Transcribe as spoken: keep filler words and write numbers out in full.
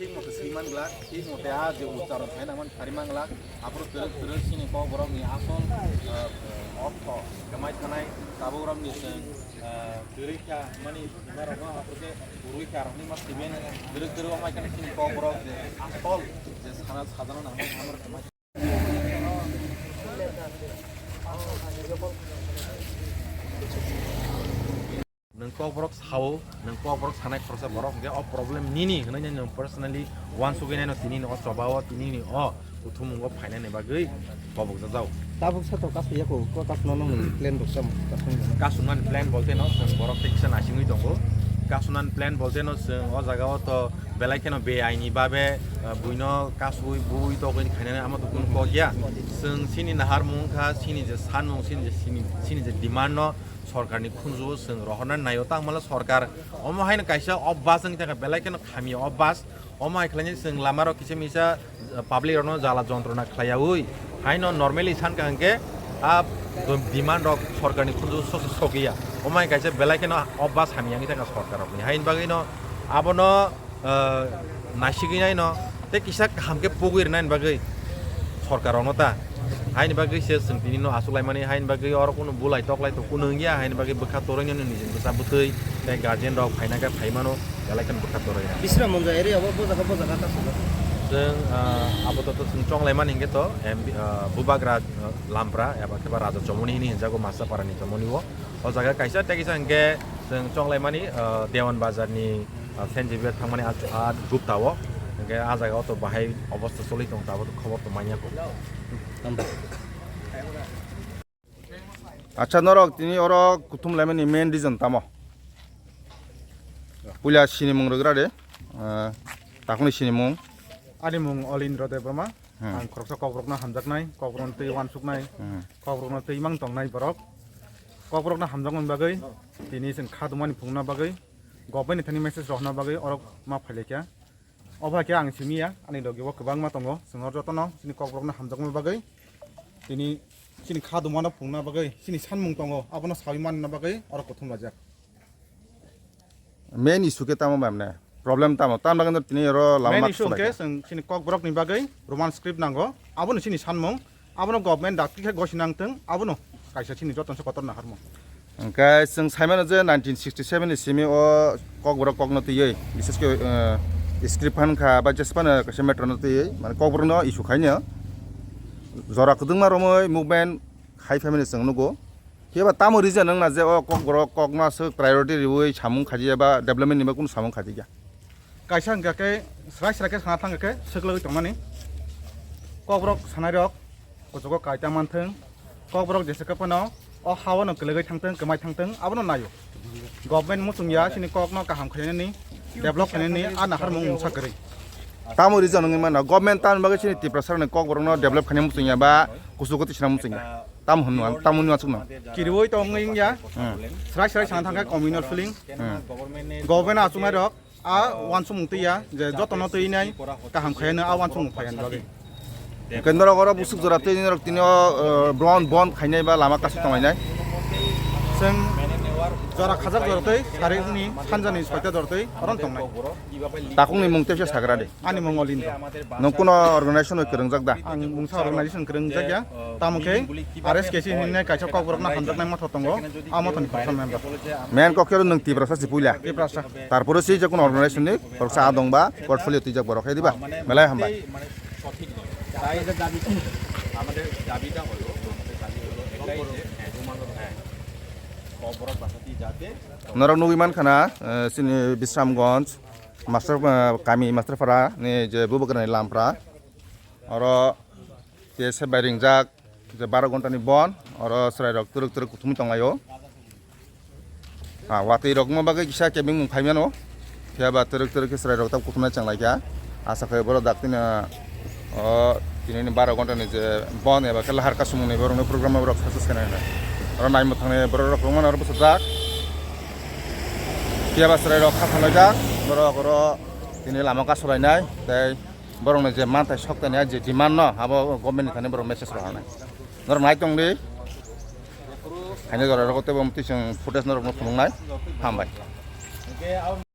Thik mote swi man glak, thik mote a je ucharon khai nang man phari man glak, aphuru twrwk twrwk chini Kokborok ni asol, ah, ortho kwmai thanai tabuk rok ni chwng, ah, twrwi kha mani hwnba rok no aphuru khe kwrwi kha rok ni ma simen twrwk twrwk amai khe chini Kokborok je asol je sana sajana nang man amar kwmai. Nwng Kokborok sao, nwng Kokborok sanai khoroksa borok hwnkhe o problem nini hwnwi nwng personally uansugwi naino, tini ni o choba o, tini ni o kuthumungo phainani bagwi kobokjak jao. Tabuk sato kasu yako, ko kasu no nung plan rok sam, kasu no. Kasu nani plan bolte no chwng borok tei kisa naisingwi tongo. Kasu nani plan bolte no chwng o jaga o to belai kheno beaini babe, ah, buino kasui bui togwi khainani amo to kunu kok ya. Chwng chini naharmung wngkha, chini je sanmung, chini je, chini, chini je demand no sorkarni khunju chwng rohorna naio, tangmala sorkar omo haino kaisa o bus wngwi thangkha, belai kheno khamya o bus, omo hai khlainai chwng lamarok kisa misa, ah, public rokno jala jontrona khlaiyaui haino normally sankha hwnkhe a demand rok sorkarni khunju sose sokya, omo hai kaisa belai kheno o bus hamya wngwi thangkha sorkar rokni, haini bagwino abono ah, naisigwi naino tei kisa kaham khe pogwi rwnaini bagwi sorkar rokno ta. Haini bagwi se chwng tini no achuk laimani, haini bagwi oro kunu bulai tok lai tok kunu wngya, haini bagwi bwkha toroi nani nijini bwsa bwtwi tei guardian rok phaina khe phai mano, belai kheno bwkha toroi. Bisramganj area o bo jaga bo jaga ta sabo. Chwng, ah, abo to chwng chong laimani hwnkhe to M B, ah, Bubagra, ah, Lampra eba khe ba Raja Chomoni hini hinjago Masa Parani Chomoni o. O jaga kaisa tei kisa hwnkhe chwng chong laimani, ah, Dewan Bazar ni ah, Senjibia thangmani a, a gupta o, hwnkhe a jaga o to bahai obosta choli tong, tabuk khobor to manya kho. Acha, norok tini oro kuthum laimani main reason tamo? Puila sinimung rwgra de, ah, takuni sinimung. Ani mung Olindra Debbarma. Hmm. Ang khoroksa Kokborokno hamjaknai, Kokborokno twi uansuknai, Hmm. Kokborokno twi mang tongnai borok. Kokborokno hamjakmani bagwi tini chwng kha dumani phunukna bagwi, government ni thani message rohorna bagwi orok ma phailaikha. Obo hai khe ang simi ya, ani logi o kwbangma tongo. Chwng oro jotono chini Kokborokno hamjakma bagwi tini chini kha dumano phunukna bagwi chini sanmung tongo, abono saui manna bagwi oro kuthum laijak. Main issue khe tamo bai mane? Problem tamo? Tamni bagwi no tini oro lama Main issue hwnkhe swlaikha. Chwng chini Kokborokni bagwi Roman script nango, abono chini sanmung. Abono government dakti khe gosi nang thung, abono kaisa chini jotono se kotor naharmung. Hwnkhe chwng sai mano je nineteen sixty seven ni simi o Kokborok kokno twiwi, bises khe, eh, script phan kha ba jesa phano kaisa matter no twiwi, mane Kokborokno issue khaino jora kwdwngma romwi movement khai phaimani chwng nugo. Phiya ba tamo reason wngna je o Kokborok kokno aswk priority riwi samung khajiya ba development ni ba kunu samung khajiya? Kaisa hwnkha khe srai srai khe sana thang khe swklagwi tongmani. Kokborok sanai rok kuchugo kaita manthung. Kokborok jesa khe phano o hao no kwlwgwi thangthung, kwmai thangthung, abono naio. Government muchung ya chini kokno kaham khainani, develop khainani, a naharmung mungsa kwrwi. Tamo reason wngwi mano, government tamni bagwi chini Tiprasa rokni Kokborokno develop khaina muchung ya ba kuchugo twi sana muchung ya? Tamo hwnwi, tamo hwnwi achukno. Kiriwi tongwi wngya. Hmm. Srai srai sana thangkha communal feeling. Hmm. Government achuknai rok a uansukmung twiya je jotono twinai kaham khaiyano a uansukmung phaiyani bagwi. Hwnkhe norok oro busuk jora twi norok tini o, eh, bon, bon khainai ba lama kasuk tonglainai. Chwng jora khajak jora twi sarikni sanjani soita jora twi oro tongnai. Takungni mung tebsa sagra de. Ani mung Olindra. Nwng kuno organization bai kwrwngjak da? Ang mungsa organization kwrwngjak ya. Tamo khe R S K C hinwi kaisa Kokborokno hamjaknai motho tongo. A mothoni khoroksa member. Main kok khe nwng Tiprasa si puila. Tiprasa. Tarpore si je kuno organization ni khoroksa a dongba portfolio twijak borok khe diba? Belai hambai. Norok nugwi mankha na, eh, chini Bisramganj. Master, eh, kami Masterpara ni je Bubagrani Lampra, oro T S F bai ringjak je baro ghonta ni bon, oro chwrai rok twrwk twrwk kuthumwi tonglaio. Ha, watwi rok wngma bagwi kisa kebeng mung phaimano, phiya ba twrwk twrwk khe chwrai rok tab kuthumnai chenglaikha. Asa khe borok daktino O, tini ni baro ghonta ni je bon eba khe lahar kasumung ni borok ni program borok success khe nai. Oro naimwthang ni borok rok kwbangma oro bwsajak. Phiya ba chwrai rok kha phalai jak, borok oro tini lama kasolai nai, tei borok ni je manthai sok tani je demand no abo government ni thani borok message rok nai. Norok nai tong di. Haino jora rok tei bo twi chwng footage norok no phunuk nai. Hambai.